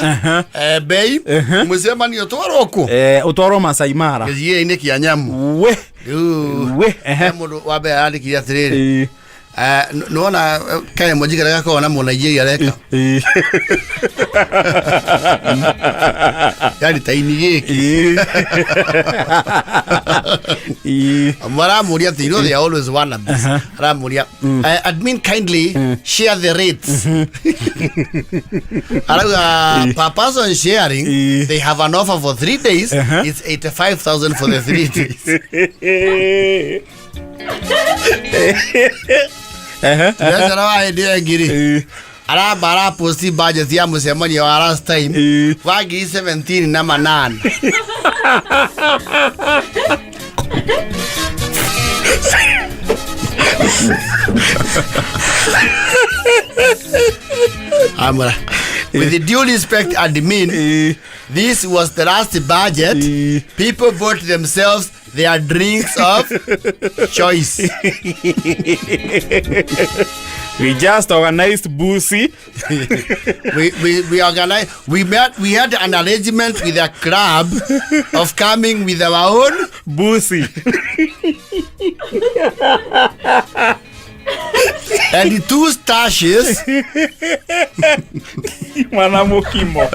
bei mũcemanio twarwo kũ? Ũtwarwo Masai Mara. Gĩcigĩrĩra-inĩ kĩa nyamũ. We. Rĩu We, ehe. he mũndũ wa mbere arandĩkire atĩrĩrĩ, nĩwona kae mwenji karĩa gakoragwo na mũnaijeria areka yani taini gĩkĩ. Maramũria atĩ, you know they are always wannabes. Aramũria, "Admin, kindly share the rates." Arauga per person sharing, they have an offer for 3 days. It's 85,000 for the 3 days. Biacara wa hĩndĩ ĩyo ĩngĩ rĩ, aramba araposti budget ya mũcemanio wa last time wa ngiri 17 na manana. Amra. "With the due respect, admin, this was the last budget. People bought themselves their drinks of choice." We just organized busi. We organized, we met, we had an arrangement with a club of coming with our own busi and two stashes. Mwana mukimo.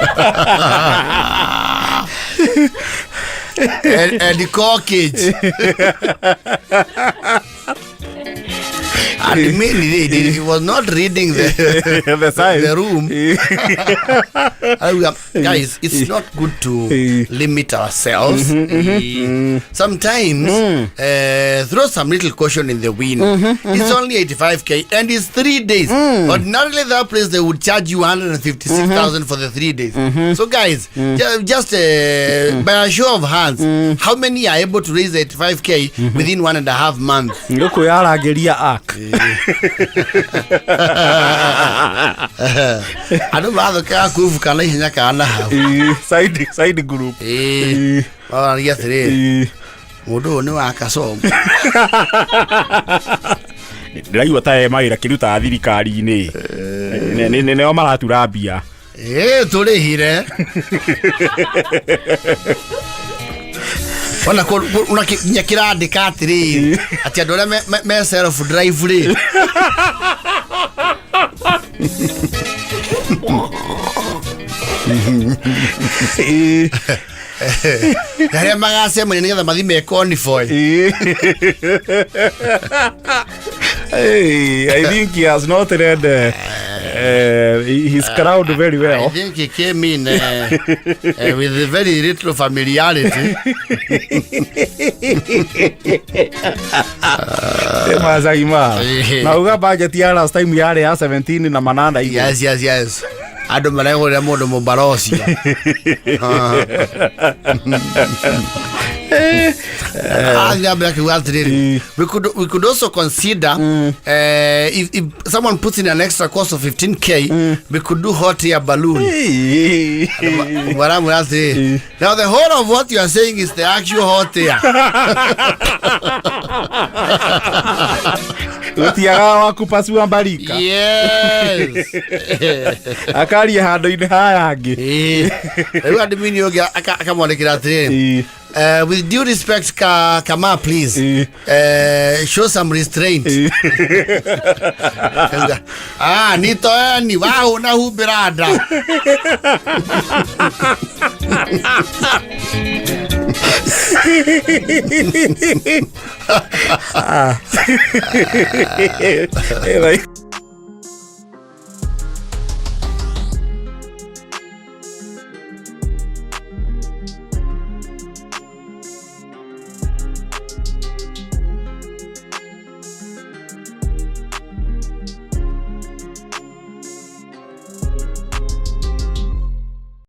And the corkage. And mainly, he was not reading the, the sign. The room. Guys, it's not good to limit ourselves. Sometimes throw some little caution in the wind. It's only 85K and it's 3 days. Ordinarily, that place they would charge you 156,000 for the 3 days. So, guys, just by a show of hands, how many are able to raise 85K within 1.5 months? Ngũkũ yarangĩria ark. Andũ mathũkaga kwĩbuka na ihenya kana na hau. Side group. Ĩĩ, mararagia atĩrĩrĩ, mũndũ ũyũ nĩ wa kacomo. Ndĩraigua ta e mawĩra kĩrutaga thirikari-inĩ. Nĩo maratura mbia. Ĩĩ, tũrĩhire ona ona nginya kĩrandĩka atĩrĩrĩ atĩ andũ arĩa me self drive rĩ. Arĩa magacemania nĩgetha mathi me convoy. Hey, I think he has not read his crowd very I well. think he came in with very little familiarity. Masai Mara. Na uga budget ya last time yarĩ ya 17 na manana igũrũ. Yes. Andũ maregũrĩra mũndũ mũmbara ũcio. Athiĩ na mbere akiuga atĩrĩrĩ, we could also consider if someone puts in an extra cost of 15K, we could do hot air balloon. Maramwĩra atĩrĩrĩ, now the whole of what you are saying is the actual hot air. Gũtiagaga wa kupasua mbarika. Yes. Akaria handũ-inĩ haya hangĩ. Ĩĩ. Rĩu admin ũngĩ akamwandĩkĩra atĩrĩrĩ, "With due respect, Kama, please show some restraint." Ah, nitoeni wahũna humbĩra nda. Ah.